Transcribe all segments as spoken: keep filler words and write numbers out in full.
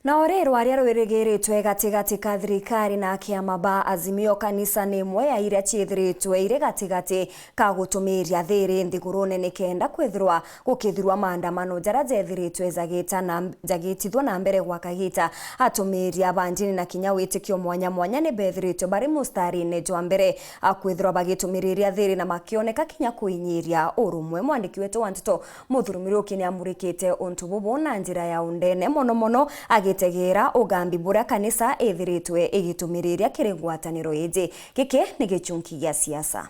Nao ri rwaria rwirigiritwe gatigati ka thirikari na kiama ba Azimio, kanisa ni imwe ya iria ciithiritwe iri gatigati ka gutumiria thiri nthigurune nikenda kwithirwa gukithirwa maandamano jaria jethiritwe jagita na, jagitithwa na mbere gwa kagiita. Atumiria ba ndini na kinya witikio mwanya mwanya ni bethiritwe bari mustarine jwa mbere a kwithirwa bagitumiriria thiri na makioneka kinya kuinyiria urumwe. Mwandiki wetu wa nteto Muthuri Miruki ni amurikite untu bubu na njira ya undene mono mono, agitegera ugambi buria kanisa ithiritwe igitumiriria kiri ngwataniro iji. Giki ni gichunki gia siasa.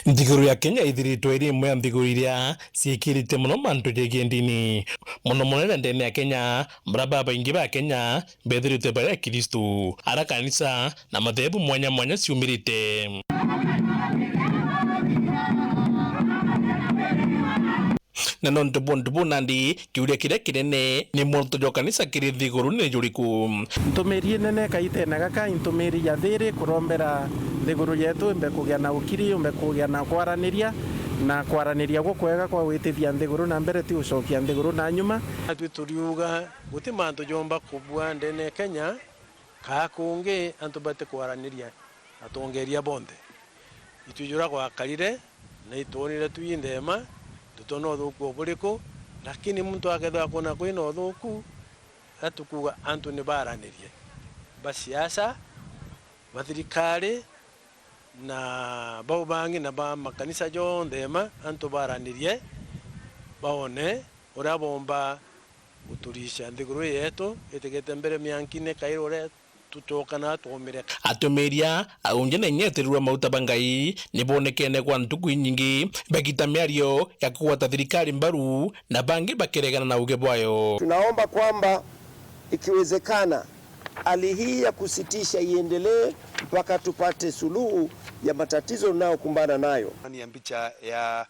Nthiguru ya Kenya ithiritwe iri imwe ya nthiguru iria ciikirite mono mantu jegie ndini, mono mono iria ndene ya Kenya, baria babaingi ba Kenya bethiritwe bari Akristu, ara kanisa na mathehebu mwanya mwanya ciumirite. Na nontu bwa untu buu nandi, kiuria kiria kinene ni muntu jwa kanisa kiri nthigurune ni juriku? Ntumiri inene kaitene gaka, intumiri ya thiri kurombera nthiguru yetu imbe kugia na ukiri, imbe kugia na kwaraniria, na kwaraniria gukwega kwa gwitithia nthiguru na mbere, ti gucokia nthiguru na nyuma. Natwi turiuga guti mantu jomba kubua ndene Kenya, kaa kungi antu bati kwaraniria atongeria bonthe. Itwi jura gwakarire na itwonire twi nthema, tutona uthuku o buriku, lakini muntu akethirwa akona kwina uthuku, atukuga antu ni baranirie, ba siasa, ba thirikari, na bau bangi na ba makanisa jonthe ma antu baranirie, baone uria bomba guturisha nthiguru yetu itigite mbere miankine kairi uria tucoka na twaumire. Atumiria, aunje na inya itirirwa mauta ba Ngai, ni bonekene kwa ntuku inyingi bagita miario ya kugwata thirikari mbaru, na bangi bakiregana na uge bwayo. Tunaomba kwamba ikiwezekana, hali hii ya kusitisha iendelee mpaka tupate suluhu ya matatizo tunayokumbana nayo. Ni ya mbicha ya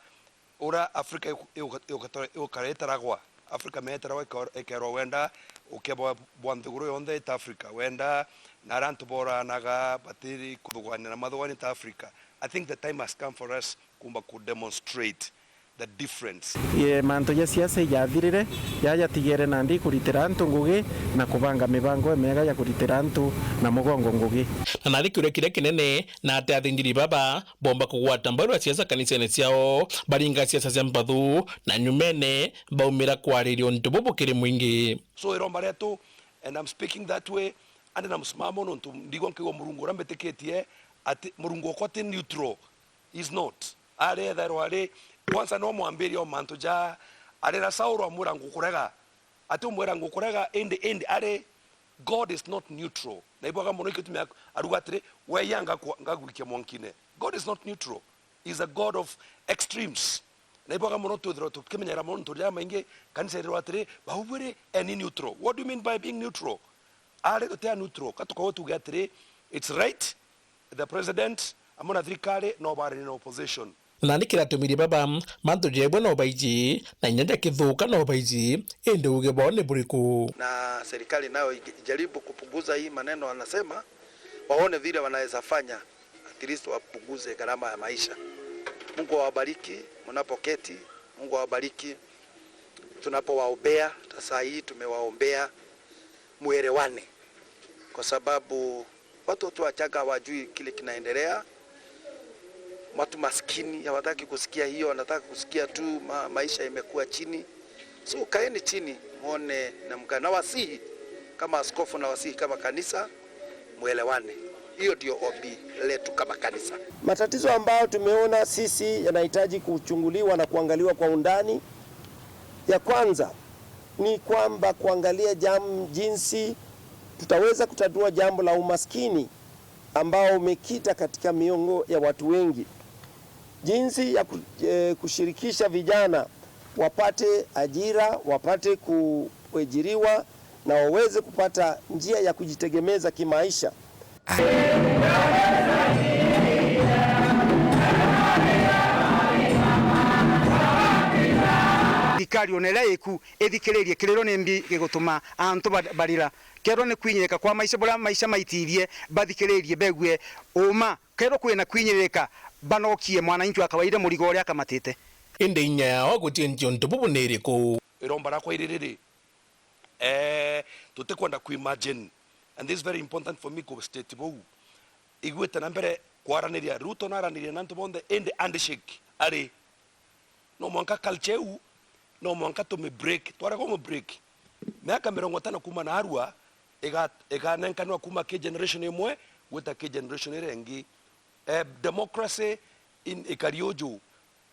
ura Afrika iku-, iuka-, iuka-, iuka-, itaragwa. Afrika metaragwa ika-, ikerwa wenda ukebwa bwa nthiguru yonthe ita Afrika. Wenda na aria antu boranaga batiri kuthugania na mathugania ta Afrika. I think the time has come for us kumba ku demonstrate the difference. Ye mantu ja siasa ijathirire, jajatigere nandi kuritira antu ngugi na kubanga mibango imiega ya kuritira antu na mugongo ngugi. Na nari kiuria kiria kinene, na ati athinjiri baba bomba kugwata mbaru ya siasa kanisene ciao, baringa siasa cia mpathu, na nyumene baumira kwariria untu bubu kiri mwingi. So iromba rietu, and I'm speaking that way, andi na msimamo nontu ndigwa nkiigua Murungu uria mbitikitie ati Murungu okwa ti neutral. Is not. Ari ethairwa ari, kwanza no mwambiria o mantu ja, arira Saulu amwira ngukurega. Ati umwira ngukurega, indi, indi ari, God is not neutral. Na ibwaga mono ikio tumia aruga atiri, we ya ngakwa-, ngagwikia mwankine. God is not neutral. He is a God of extremes. Na ibwaga mono twithirwa tukimenyera mono ntu ja maingi, kanisa irirwa atiri, bau bwiri, eh, ni neutral. What do you mean by being neutral? Ari tutia neutral, ka tukorwo tuge atiri, it's right, the president amwe na thirikari no baranie na opposition. Na ni kiratumirie baba, mantu jebwe no baiji, na inya jakithuka no baiji, indi uge bwao ni buriku? Na serikali nayo ijaribu kupunguza hii maneno wanasema, waone vile wanaweza fanya, at least wapunguze gharama ya maisha. Mungu awabariki mnapoketi, Mungu awabariki tunapowaombea. Hata saa hii tumewaombea, muelewane, kwa sababu watu, watu wachanga hawajui kile kinaendelea. Watu maskini hawataki kusikia hiyo, wanataka kusikia tu ma-, maisha imekuwa chini. So kaeni chini, muone namna, na wasihi kama askofu, na wasihi kama kanisa, muelewane. Hiyo ndio ombi letu kama kanisa. Matatizo ambayo tumeona sisi yanahitaji kuchunguliwa na kuangaliwa kwa undani. Ya kwanza ni kwamba kuangalia jam-, jinsi tutaweza kutatua jambo la umaskini ambao umekita katika miongo ya watu wengi. Jinsi ya ku-, eh, kushirikisha vijana wapate ajira, wapate ku-, kuajiriwa na waweze kupata njia ya kujitegemeza kimaisha. Thirikari ona iria iku ithikiririe kiriro ni mbi gigutuma antu ba-, barira. Kethirwa ni kwinyirika kwa maisha, buria maisha maitithie, bathikiririe, begue uma. Kethirwa kwina kwinyirika, banokie mwananchi wa kawaida murigo uria akamatite. Indi inya yao gutientia untu bubu ni iriku? Iromba rakwa iri riri, eh, tutikwenda ku imagine, and this is very important for me ku state bou, igwite na mbere kwaraniria. Ruto naranirie na antu bonthe, indi handshake ari. No mwanka culture iu, no mwanka tumi break. Twarega umu break, miaka mirongo itano kuuma na arua iga-, iganenkanwa kuuma ki generation imwe gwita ki generation iria ingi. Eh, democracy in, ikari uju.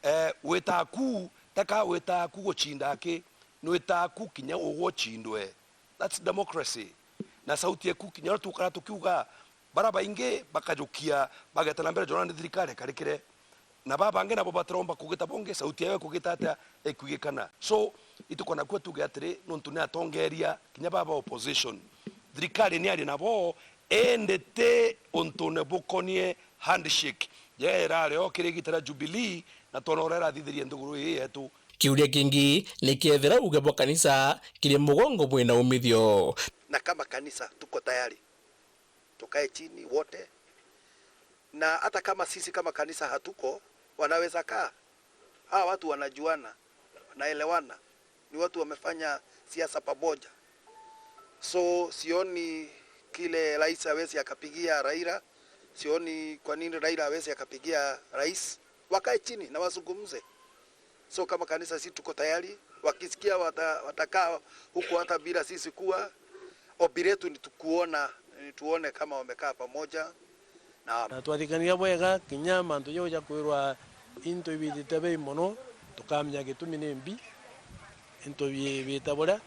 Eh, witaga ku, teka witaga ku gucinda aki, nwitaga ku kinya ugwe ucindwe. That's democracy. Na sauti eku kinya uria tukara tukiuga, bara baingi bakajukia, bageta na mbere jona ni thirikari ikarikire. Na baba bangi nabo batiromba kugita bongi, sauti yao ikugita atia, ikwigikana. So, itukona kua tuge atiri, nontu ni atongeria, kinya baba opposition. Thirikari ni ari nabo, indi ti untune bukonie handshake. Yee irari o kiri igita ria Jubilee, na twona uria irathithirie nthiguru ii yetu. Kiuria kingi ni kethira uge bwa kanisa kiri mugongo bwina umithio. Na kama kanisa tuko tayari, tukae chini wote, na hata kama sisi kama kanisa hatuko, wanaweza kaa. Hawa watu wanajuana, wanaelewana, ni watu wamefanya siasa pamoja. So sioni kile rais hawezi akapigia Raila, sioni kwa nini Raila hawezi akapigia rais. Wakae chini na wazungumze. So kama kanisa, si tuko tayari, wakisikia wata-, watakaa huko hata bila sisi kuwa. Ombi letu ni tukuona, ni tuone kama wamekaa pamoja na. Na twathikania bwega, kinya mantu jau ja kwirwa into ibitite bei mono, tukamenya gitumi ni mbi into bibita buria.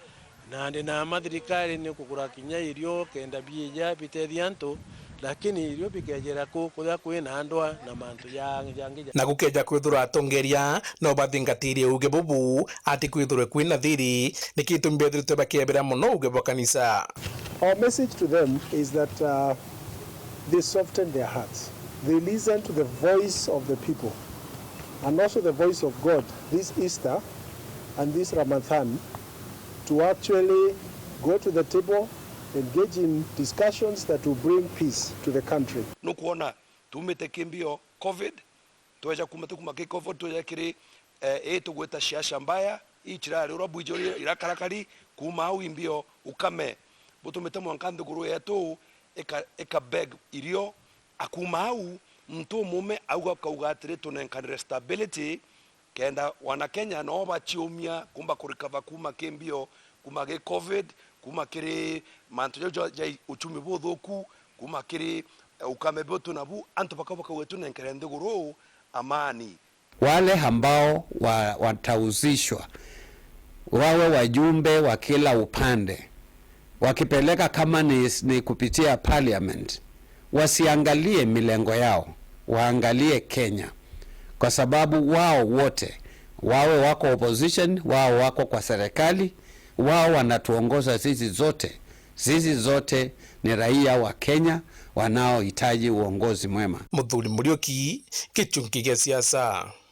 Nandi na ma thirikari ni kugura kinya irio kenda biija bitethia antu, lakini irio bikejera ku, kuthia kwina ndwaa na mantu ja-, jangi ja. Na gukeja kwithirwa atongeria no bathingatirie uge bubu ati kwithirwe kwina thiri, niki gitumi bethiritwe bakiebera mono uge bwa kanisa. Our message to them is that, uh, they soften their hearts. They listen to the voice of the people and also the voice of God this Easter and this Ramadhan to actually go to the table, engage in discussions that will bring peace to the country. Nukwona, tumite kimbio covid, tweja kuma, tukuma ki covid, tweja kiri, eh, ii tugwita siasa mbaya, ii cirari uria bwiji uri irakarakari, kuma au imbio ukame butumite mwanka nthiguru yetu ika, ika beg irio. Akuma au, muntu umume auga, akauga atiri, tunenkanire stability, kenda wana Kenya noo baciumia kumba kurecover kuma ki mbio, kuma ki covid, kuma kiri mantu jau ja, ja uchumi buthuku, kuma kiri, eh, ukame butu nabu, antu bakau bakauga, tunenkere nthiguru amani. Wale ambao wa-, watahusishwa wawe wajumbe wa kila upande, wakipeleka kama ni, ni kupitia parliament, wasiangalie milengo yao, waangalie Kenya, kwa sababu wao wote, wawe wako opposition, wao wako kwa serikali, wao wanatuongoza sisi zote. Sisi zote ni raia wa Kenya wanaohitaji uongozi mwema. Muthuri Muriuki, Gichunki gia Siasa.